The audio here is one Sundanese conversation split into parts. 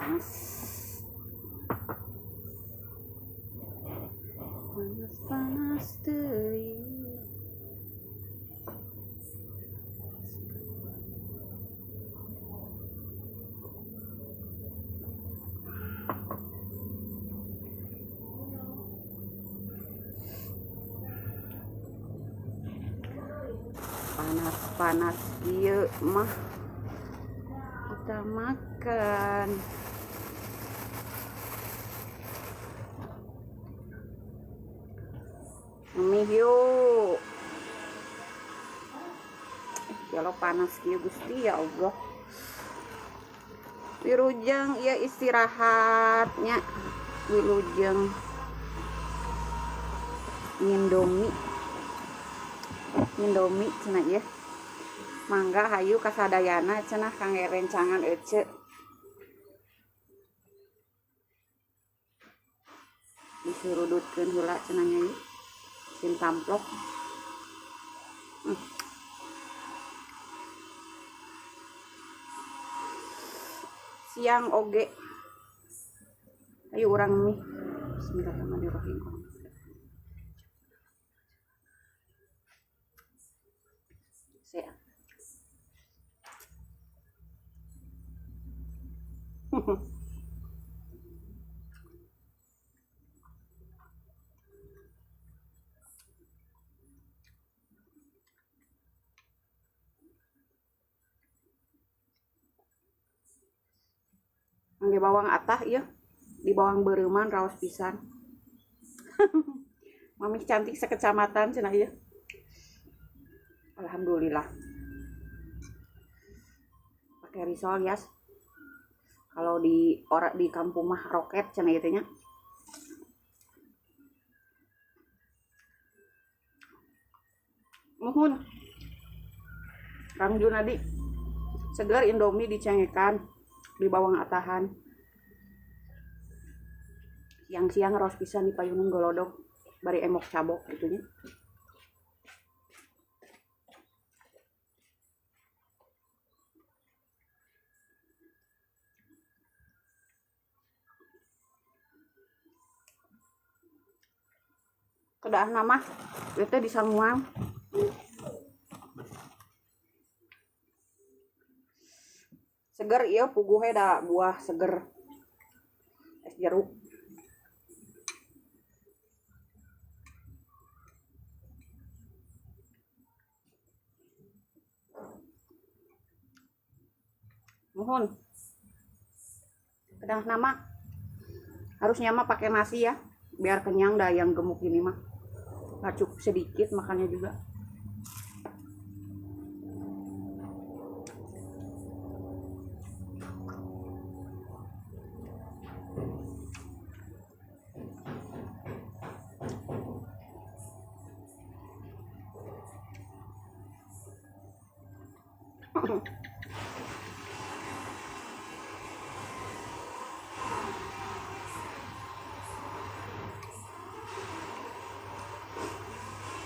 Panas. Panas-panas teuing. Panas-panas kieu mah kita makan. Mie yuk. Kalau panas kieu Gusti ya Allah. Wilujeng ya istirahatnya. Wilujeng ngindomie. Ngindomie cenah ieu. Mangga hayu kasadayana cenah kangge rencangan ece. Disurudutkeun heula cenah nya ieu. Sin tamplok. Siang oge. Ayo urang mie. Bismillahirrahmanirrahim. Saya. Angge bawang atah ieu, di bawang beureuman raos pisan. Mami cantik sekecamatan cenah ieu. Alhamdulillah. Pakai risol ya. Kalau di ora di kampung mah roket cenah ieu teh nya. Muhun. Kang Junadi seger Indomie dicengekan di bawang atahan. Siang-siang raos pisan di payungan golodog bari emok cabok gitu nya. Kedah nama itu di sanguang. Seger ieu puguhe da buah seger. Es jeruk. Mohon. Kedah nama harusnya mah pakai nasi ya, biar kenyang dah yang gemuk gini mah. Nggak cukup sedikit makannya juga.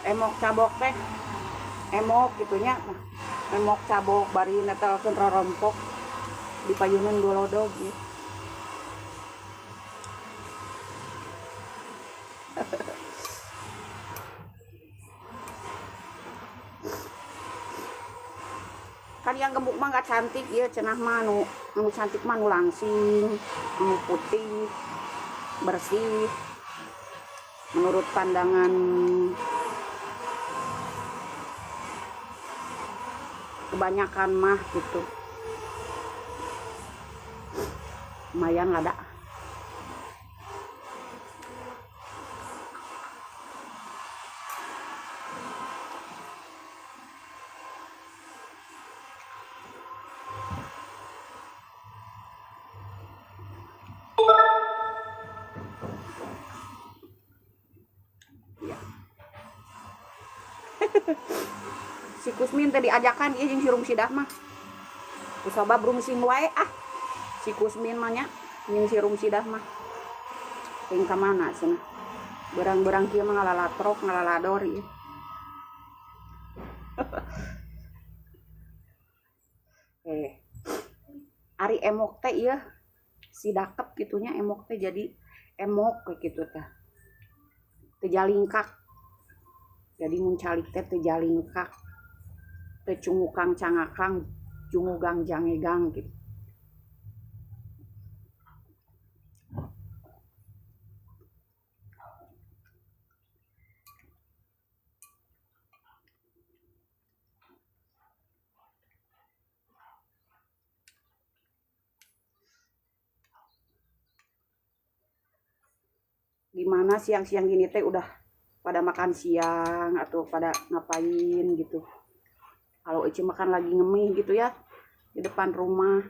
Emok cabok teh, emok gitunya, emok cabok bari netelkeun rorompok di payunan golodog gitu. Kan yang gemuk mah nggak cantik ya, cenah mah nu cantik mah nu langsing, nu putih, bersih. Menurut pandangan kebanyakan mah gitu. Lumayan lah dak. Si Kusmin tadi ajakan ieu jeung si Rumsidah mah. Kusabab rungsing wae ah. Si Kusmin mah nya jeung si Rumsidah mah. Ting ka mana cenah? Berang-berang kieu mah ngalalatrok, ngalalador ieu. Ari emok teh ieu Si dakep gitunya emok teh jadi emok kayak gitu teh. Teu jalingkak. Jadi mun calik teh teu jalingkak. Teu cungukang cangakang, jungugang jangegang gitu. Gimana siang-siang gini teh udah pada makan siang atau pada ngapain gitu. Kalau Ece makan lagi ngemih gitu ya di depan rumah.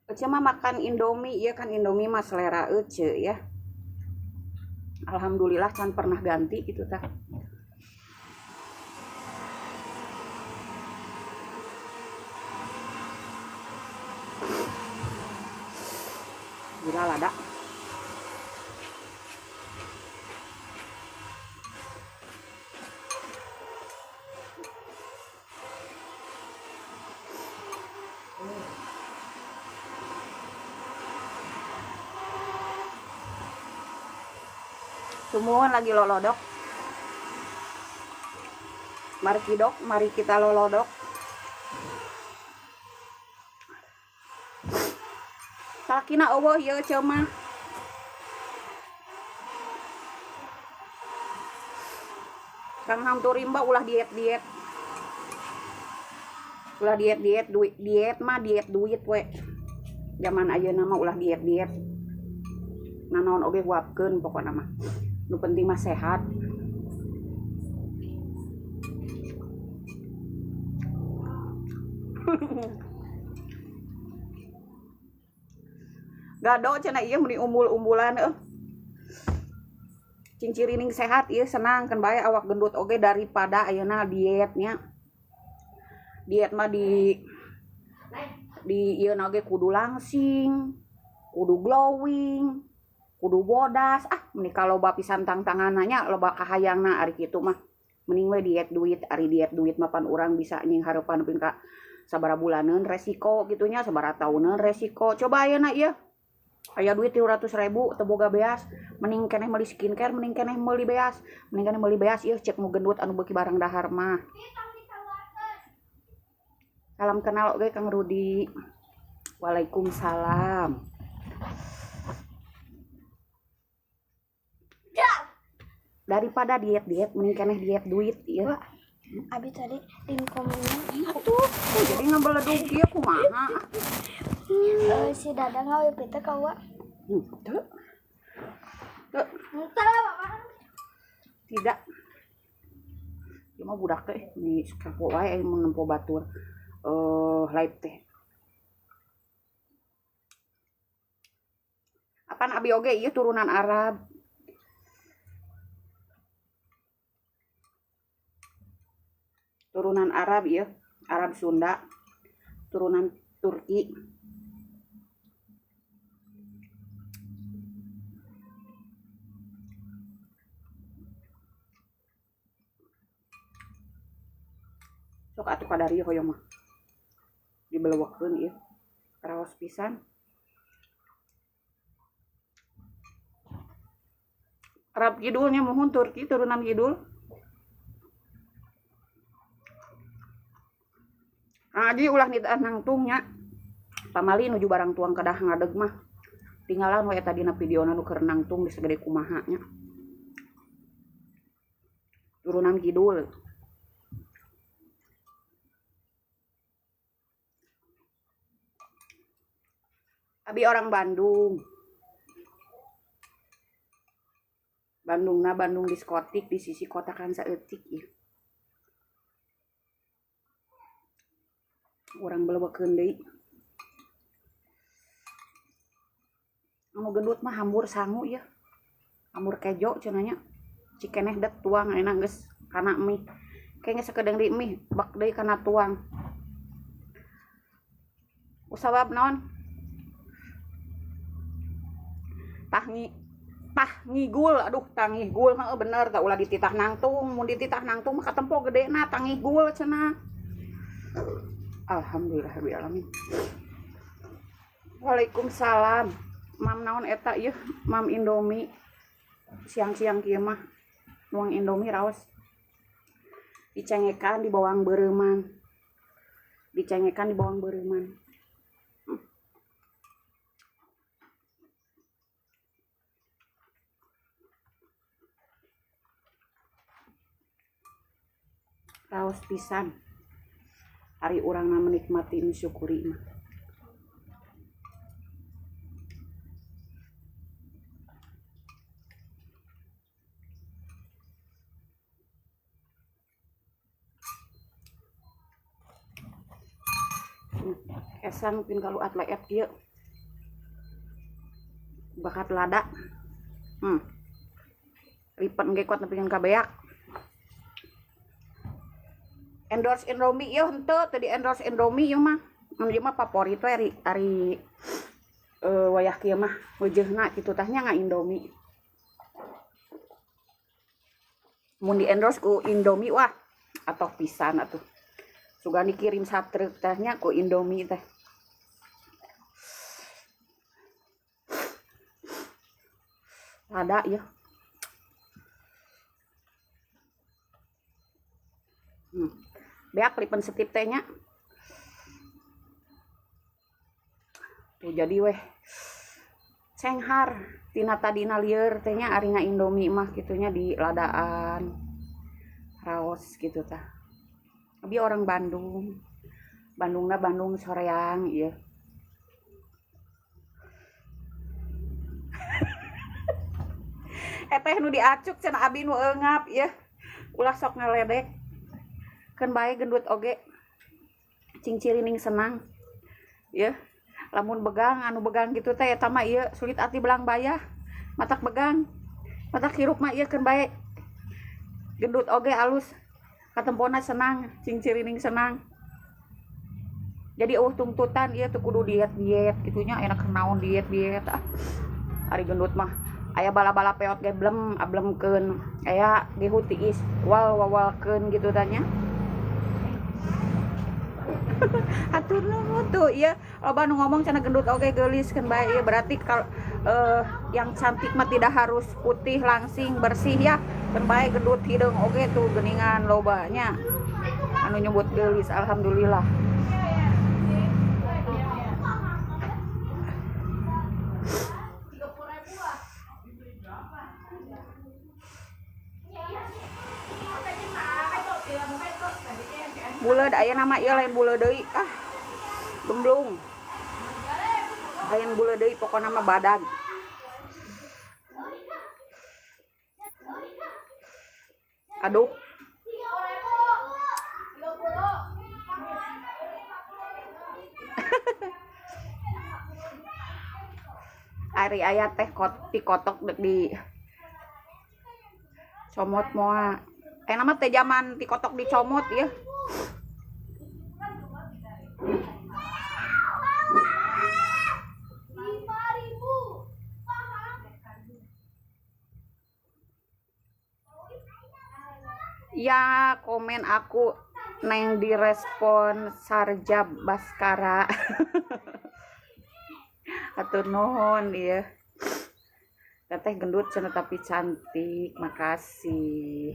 Ece mah makan Indomie, iya kan Indomie mah selera Ece ya. Alhamdulillah kan pernah ganti gitu tah. Gila lada. Semua lagi lolodok. Mari kidok, mari kita lolodok. Salakina eueuh ieu ceu mah. Kang Hantu Rimba ulah diet-diet. Ulah diet-diet, duit diet mah diet duit we. Zaman ayeuna mah ulah diet-diet. Nanaon oge huapkeun pokona mah. Nu penting mah sehat. Gado cenah ieu meuni umbul-umbulan eueuh. Cincirining sehat ieu senang kan bae awak gendut oge daripada ayeuna dietnya. Diet mah di ieu na oge kudu langsing, kudu glowing, kudu bodas. Ah, meni kaloba pisan tangtanganna loba kahayangna ari kitu mah. Mending we diet duit, ari diet duit mah pan urang bisa nying hareupan nepi ka sabaraha bulaneun resiko gitunya, sabaraha tauneun resiko. Coba ayeuna ieu aya duit 300.000 teu boga beas, mending keneh meuli skincare, mending keneh meuli beas, mending keneh meuli beas ieu cek nu gendut anu beuki barang dahar mah. Salam kenal oge Kang Rudi. Waalaikumsalam. Daripada diet-diet mending keneh diet duit ieu. Wah, abi tadi di komennya. Atuh, jadi ngabeledug ieu kumaha? Si Dadang ngawe teh ka wa. Henteu. Teu. Henteu lah, Bapak. Tidak. Ieu mah budak teh di kepo wae mun nempo batur live teh. Apan abi oge ieu turunan Arab. Turunan Arab ieu, Arab Sunda, turunan Turki. Sok atuh kadarieu hoyong mah. Dibelewekkeun ieu. Raos pisan. Arab kidulnya muhun Turki turunan kidul. Aji ulah nitah nangtungnya. Pamali nuju barang tuang kedah ngadeg mah. Tinggalan we eta dina videona nu keur nangtung geus segede kumaha nya. Turunan kidul. Abi orang Bandung. Bandungna Bandung diskotik di sisi kota kan saeutik ieu. Urang belewekeun deui. Anu gendut mah hambur sangu ieu. Hambur kejo cenah nya. Cikeneh dek tuang ayeuna geus kana mie. Kayaknya sakedeung deui mie bak deui kana tuang. Usabab naon? Tah tah ngigul, aduh tangih gul, heeh bener tah, ulah dititah nangtung, mun dititah nangtung mah katempo gedena. Tangih gul cenah. Alhamdulillah rabbil alamin. Waalaikumsalam. Mam naon eta ieu? Mam Indomie. Siang-siang kieu mah nuang Indomie raos. Dicengekan di bawang beureuman. Dicengekan di bawang beureuman. Raos pisan. Ari urangna menikmati, mensyukuri mah. Esang pin kalau atleet kieu. Bakat lada. Lipen ge kuat nepi ka beak. Endorse Indomie ieu henteu, teu di endorse Indomie ieu mah. Ieu mah favorit we ari wayah kieu mah weujeuhna kitu tah nya nga Indomie. Mun di endorse ku Indomie, wah atoh pisan atuh. Sugan dikirim satruk teh nya ku Indomie teh. Lada ya. Beak lipen setip teh nya. Tuh jadi weh cenghar tina tadina lieur teh nya ari nga Indomie mah kitunya di ladaan raos gitu tah. Abi orang Bandung. Bandungna Bandung Soreang ieu. Eteh nu diacuk cenah abi nu eungap ieu. Ulah sok ngaledek. Keun bae gendut oge. Cingcirining senang. Ieu lamun begang anu begang gitu teh eta mah ieu sulit ati belang bayah. Matak begang. Matak hirup mah ieu keun bae. Gendut oge alus. Katempona senang, cingcirining senang. Jadi eueuh tungtutan ieu teu kudu diet-diet kitunya, enak naon diet-diet ah. Ari gendut mah aya bala-bala peot ge blem ablemkeun, aya gehu tiis wal wawalkeun gitu tanya. Hatur nuhun tuh ieu loba nu ngomong cenah gendut oge geulis, keun bae ieu berarti kalau yang cantik mah tidak harus putih langsing bersih ya, keun bae gendut hideung oge tuh geuningan lobanya anu nyebut geulis, alhamdulillah. Buleud aya nama ieu lain buleud deui ah. Gemblung. Lain buleud deui pokona mah badag. Aduh. Ari aya teh dikotok dek di comot moa. Nama teh zaman dikotok dicomot ya. 5.000. Ya komen aku neng direspon Sarjab Baskara. Hatur nuhun ieu. Teteh gendut cenah tapi cantik, makasih.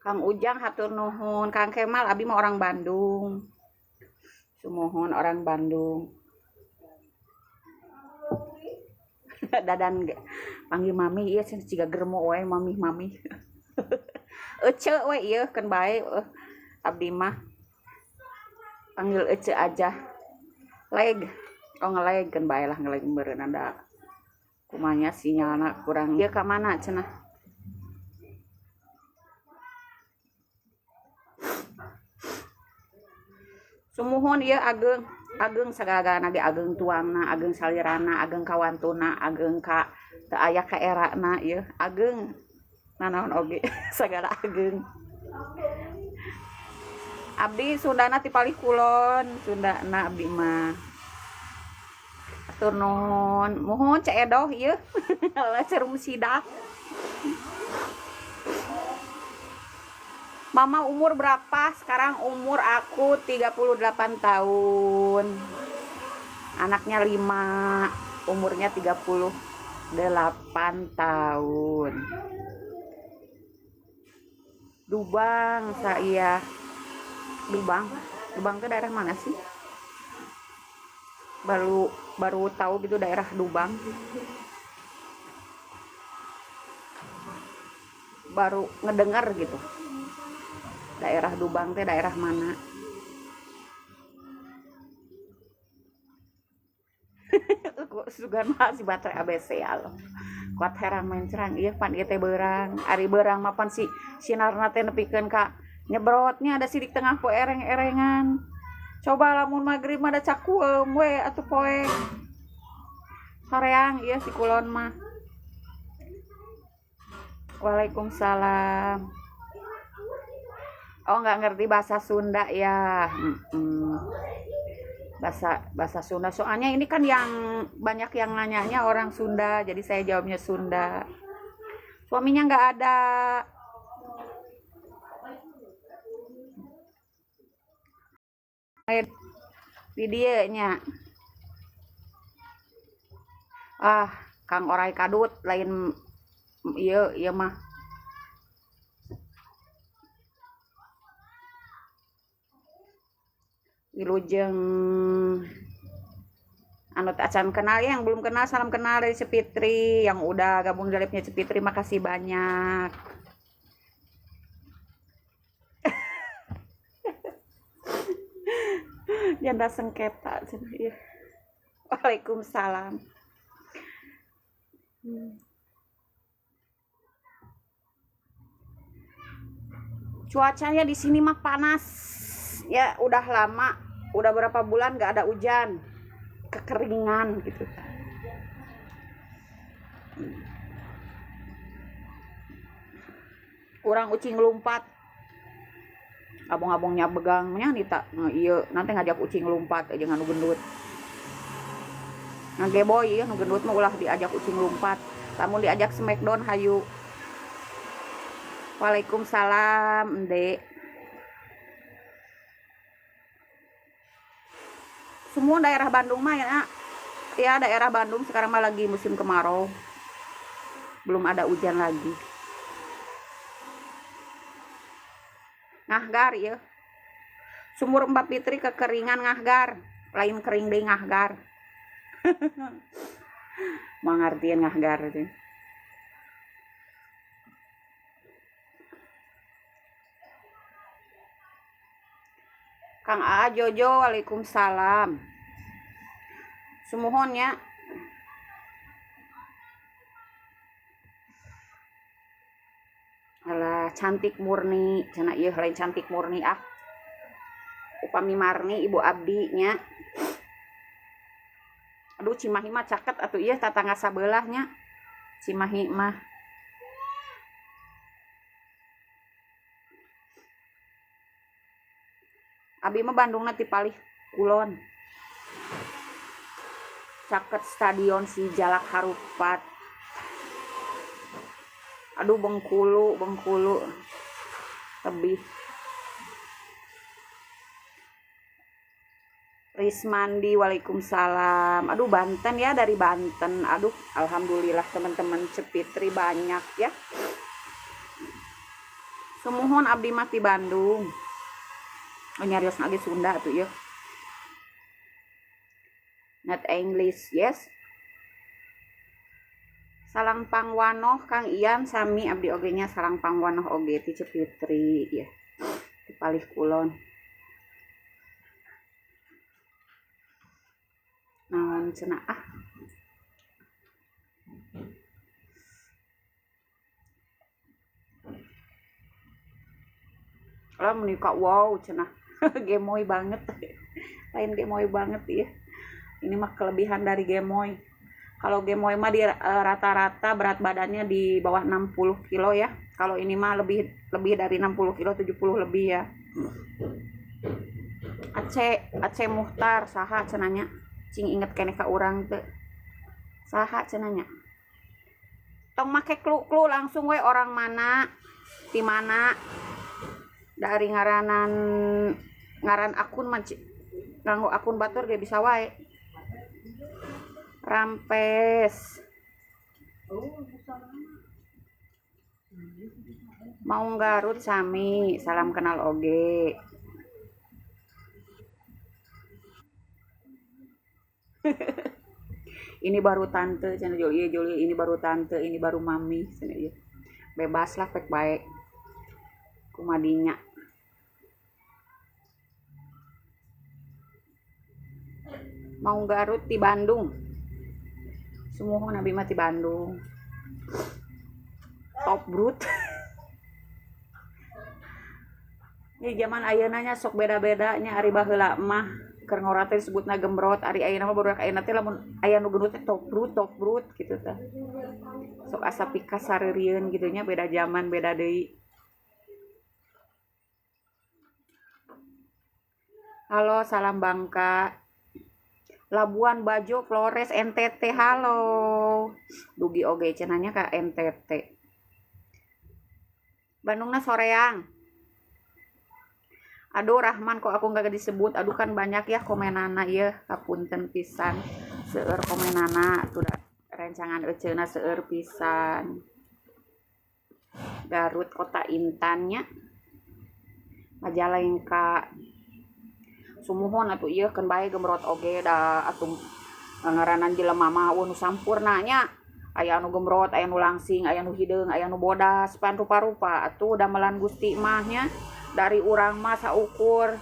Kang Ujang hatur nuhun, Kang Kemal abi mah orang Bandung. Sumuhun orang Bandung. Dadan ge panggil mami ieu cenah ciga germo we mami-mami. Ece we ieu keun bae abdi mah. Panggil Ece aja. Leg. Oh ngeleg keun bae lah, ngeleg meureun ada. Kumanya sinyalna kurang. Ieu ka mana cenah? Sumuhun ieu ageng, ageng sagala-galana ge ageng tuangna, ageng salirana, ageng kawantuna, ageng ka teu aya ka erana ieu, ageng nanaon oge sagala ageng. Abdi Sundana ti palih kulon, Sundana abdi mah. Atur nuhun. Muhun Ceu Edoh ieu. Cerum sidah. Mama umur berapa? Sekarang umur aku 38 tahun. Anaknya 5, umurnya 38 tahun. Dubang saya. Dubang. Dubang ke daerah mana sih? Baru baru tahu gitu daerah Dubang. Baru ngedengar gitu. Daerah Dubang teh daerah mana? Sugan mah si baterai ABC ya lo. Kuat herang main cerang, iya pan ieu teh beurang. Ari beurang mah pan si sinarna teh nepikeun ka nyebrotnya ada sidik tengah poe ereng-erengan. Coba lamun maghrib mah da cakueum we atuh poe. Soreang ieu si kulon mah. Waalaikumsalam. Oh, nggak ngerti bahasa Sunda ya. Bahasa bahasa Sunda. Soalnya ini kan yang banyak yang nanyanya orang Sunda, jadi saya jawabnya Sunda. Suaminya nggak ada. Di dieu nya. Ah, Kang Orai Kadut lain ieu ieu mah. Wilujeng anu acan kenal ya, yang belum kenal salam kenal dari Cepitri, yang udah gabung di live-nya Cepitri makasih banyak. Janda sengketa cenah ieu. Waalaikumsalam. Cuacanya di sini mah panas. Ya, udah lama, udah berapa bulan nggak ada hujan. Kekeringan gitu. Urang ucing lompat. Abong-abongnya begangnya nih tak iya nanti ngajak ucing lompat aja nganu gendut. Ngageboy ieu nu gendut mah ulah diajak ucing lompat. Lamun diajak smackdown hayu. Waalaikumsalam, Ende. Semua daerah Bandung mah ya, ya daerah Bandung sekarang mah lagi musim kemarau. Belum ada hujan lagi. Ngahgar ya. Sumur Mbak Fitri kekeringan ngahgar, lain kering deui ngahgar. Mau ngartiin ngahgar itu. Kang A Jojo, waalaikumsalam. Sumuhun ya. Alah, cantik murni, cenah ieu lain cantik murni ah. Upami Marni ibu abdi nya. Aduh Cimahi mah caket atuh ieu tatangga sabelah nya. Cimahi mah. Abi mah Bandungna ti palih kulon. Caket stadion si Jalak Harupat. Aduh Bengkulu, Bengkulu. Lebih. Rismandi, waalaikumsalam. Aduh Banten ya, dari Banten. Aduh alhamdulillah teman-teman Cepitri banyak ya. Sumuhun abdi mah ti Bandung. Oh, nyarios lagi Sunda tuh ya. Not English, yes. Salang pangwanoh Kang Ian sami abdi oge nya salang pangwanoh oge ti Cepitri ya. Ti palih kulon. Naon cenah ah. Lah menikah wow cenah. Gemoy banget. Lain gemoy banget ya. Ini mah kelebihan dari gemoy. Kalau gemoy mah di rata-rata berat badannya di bawah 60 kilo ya. Kalau ini mah lebih lebih dari 60 kilo, 70 lebih ya. Aceh Aceh Muhtar saha cenanya. Cing inget keneh ka urang teu? Saha cenah nya? Tong make klu-klu, langsung we orang mana, di mana. Dari ngaranan ngaran akun mah, nganggo akun batur ge bisa wae. Rampes. Mau Garut sami, salam kenal oge. Ini baru tante cenah Joli, Joli ini baru tante, ini baru mami cenah ieu. Bebas lah pek bae. Kumadinya. Mau Garut di Bandung. Semua Nabi mah di Bandung. Top brut. Ini zaman ayeuna nya sok beda-bedanya, ari baheula mah keur ngora teh disebutna gembrot, ari ayeuna mah barudak ayeuna teh lamun aya nu gendut teh top brut, top brut gitu teh. Sok asa pikasareureun gitu nya, beda zaman beda deui. Halo, salam Bangka. Labuan Bajo, Flores, NTT, halo. Dugi oge cenahnya ka NTT. Bandungna soreang. Aduh Rahman, kok aku nggak disebut. Aduh, kan banyak ya komenana ya, kapunten pisan. Seueur komenana tuh da, rencangan eceuna seueur pisan. Garut kota Intannya. Majalengka. Sumuhun atuh ieu keun bae gemrot oge da atuh ngaranan jelema mah eueuh nu sampurna nya. Aya anu gemrot, aya nu langsing, aya nu hideung, aya nu bodas, pan rupa-rupa atuh damelan Gusti mah nya. Dari urang mah saukur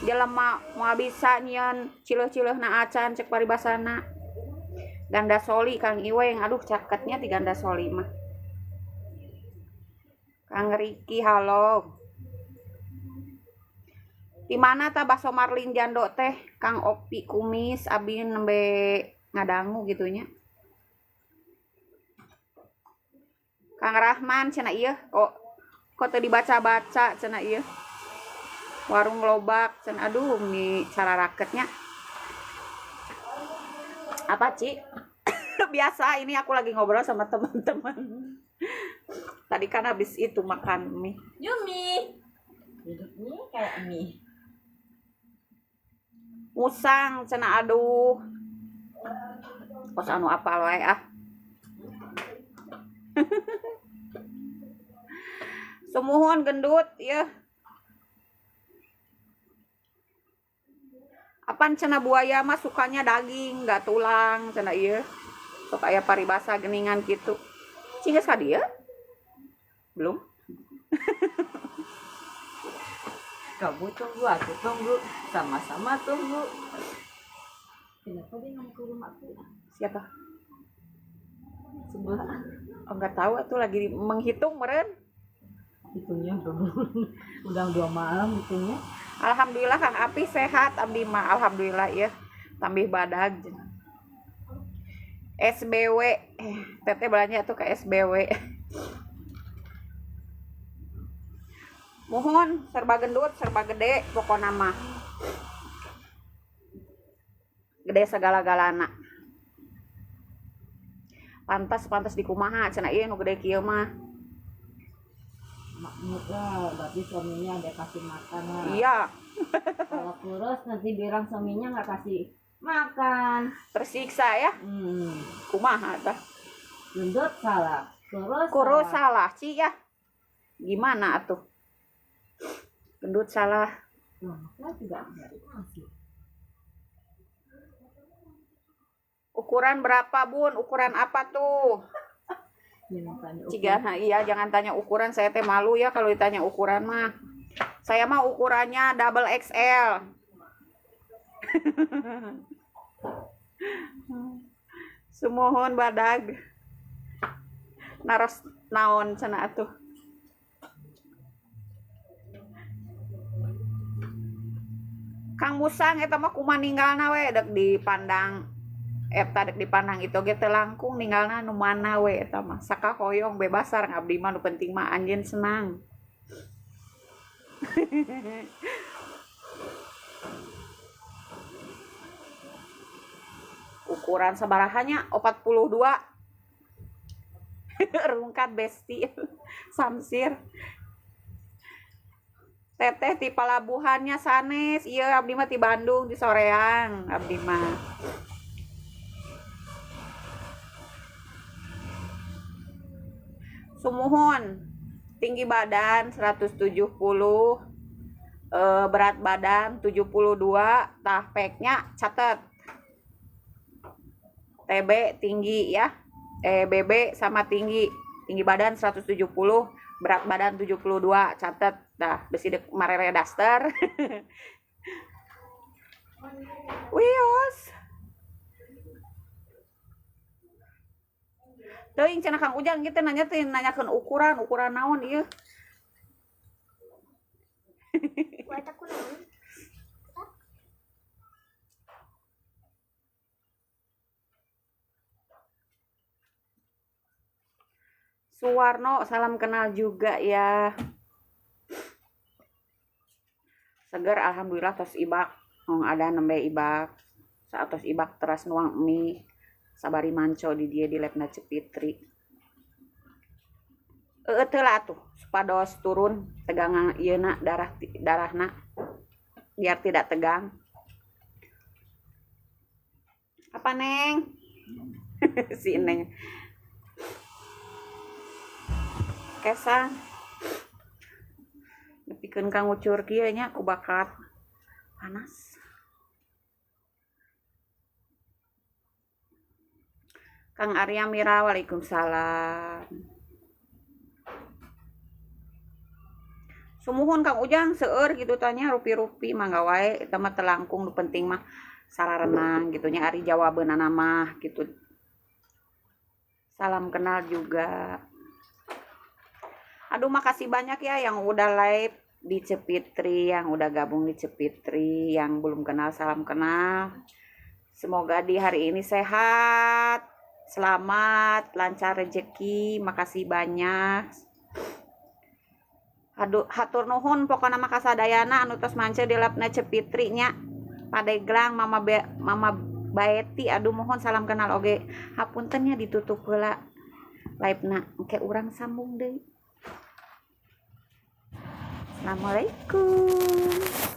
jelema moal bisa nyieun cileuh-cileuhna acan cek paribasana. Gandasoli Kang Iweng, aduh caketnya di Gandasoli mah. Kang Riki halo. Di mana ta bakso Marlin Jando teh? Kang Opi kumis abi nembe ngadangu gitunya. Kang Rahman cenah ieu kok teu dibaca-baca cenah ieu. Warung lobak cenah, aduh mi cara raketnya. Apa Ci? Biasa ini aku lagi ngobrol sama teman-teman. Tadi kan habis itu makan mie. Yumi. Hidupnya kayak mie. Musang cenah, aduh. Kos anu apal wae ah. Sumuhun gendut ya. Apan cenah buaya mah sukanya daging, nggak tulang cenah ieu. Sok aya paribasa geningan kitu. Cing geus ka dieu? Belum? Kamu tunggu, aku tunggu, sama-sama tunggu. Kenapa dia nggak mau ke rumahku? Siapa? Sebelah. Oh, nggak tahu, tuh lagi menghitung meren. Hitungnya belum. Udah 2 malam hitungnya. Alhamdulillah Kang Api sehat, abdi mah alhamdulillah ya. Tambih badag. SBW, teteh belanja tuh ke SBW. Mohon serba gendut, serba gede pokokna mah. Gede segala-galana. Pantas-pantas dikumaha cenah ieu nu gede kieu mah. Makmur lah, berarti suaminya ada kasih makan lah. Iya. Kalau kurus nanti bilang suaminya nggak kasih makan. Tersiksa ya. Kumaha tah? Gendut salah, kurus Kurus salah. salah, Ci ya. Gimana atuh? Gendut salah. Wah, makan juga nggak dikasih. Ukuran berapa, Bun? Ukuran apa tuh? Jangan tanya ukuran. Ciga, nah, iya, jangan tanya ukuran. Saya teh malu ya kalau ditanya ukuran mah. Saya mah ukurannya double XL. Sumuhun badag. Naros naon cenah atuh. Kang Musang eta mah kumaha ninggalna we dek dipandang eta dek dipandang itu ge teu langkung ninggalna nu mana we eta mah sakahoyong bebas sareng abdi mah nu penting mah anjeun senang. Ukuran sabaraha nya? 42. Rungkad besti. Samsir. Teteh ti palabuhannya sanes. Iya, abdi mah ti Bandung, di Soreang abdi mah. Sumuhun. Tinggi badan 170, berat badan 72, tah peknya catet. TB tinggi ya. BB sama tinggi. Tinggi badan 170, berat badan 72, catet. Dah, besi dek marere daster. Wios. Teuing cenah Kang Ujang gitu nanya teh, nanyakeun ukuran, ukuran naon ieu? Buat aku naon? Suwarno, salam kenal juga ya. Seger alhamdulillah, tos ibak. Ngong ada nembe ibak. Saat tos ibak teras nuang mie. Sabari manco di dia di live-na Cepitri. Teu lah atuh, supados turun tegangan ieu na, darah darahna biar tidak tegang. Apa Neng? Si Neng. Kesang. Nepikeun ka ngucur kieu nya ku bakat panas. Kang Arya Mira, waalaikumsalam. Sumuhun Kang Ujang, seueur gitu tanya rupi-rupi mangga wae, eta mah telangkung, nu penting mah sararenang gitu nya, ari jawabeunana mah gitu. Salam kenal juga. Aduh, makasih banyak ya yang udah live di Cepitri, yang udah gabung di Cepitri, yang belum kenal salam kenal. Semoga di hari ini sehat, selamat, lancar rezeki. Makasih banyak. Aduh, hatur nuhun pokona mah kasadayana anu tos mance di live-na Cepitri nya. Padeglang Mama Be, Mama Baeti, aduh mohon salam kenal oge. Hapunten nya ditutup heula live-na. Engke urang sambung deui. Assalamualaikum.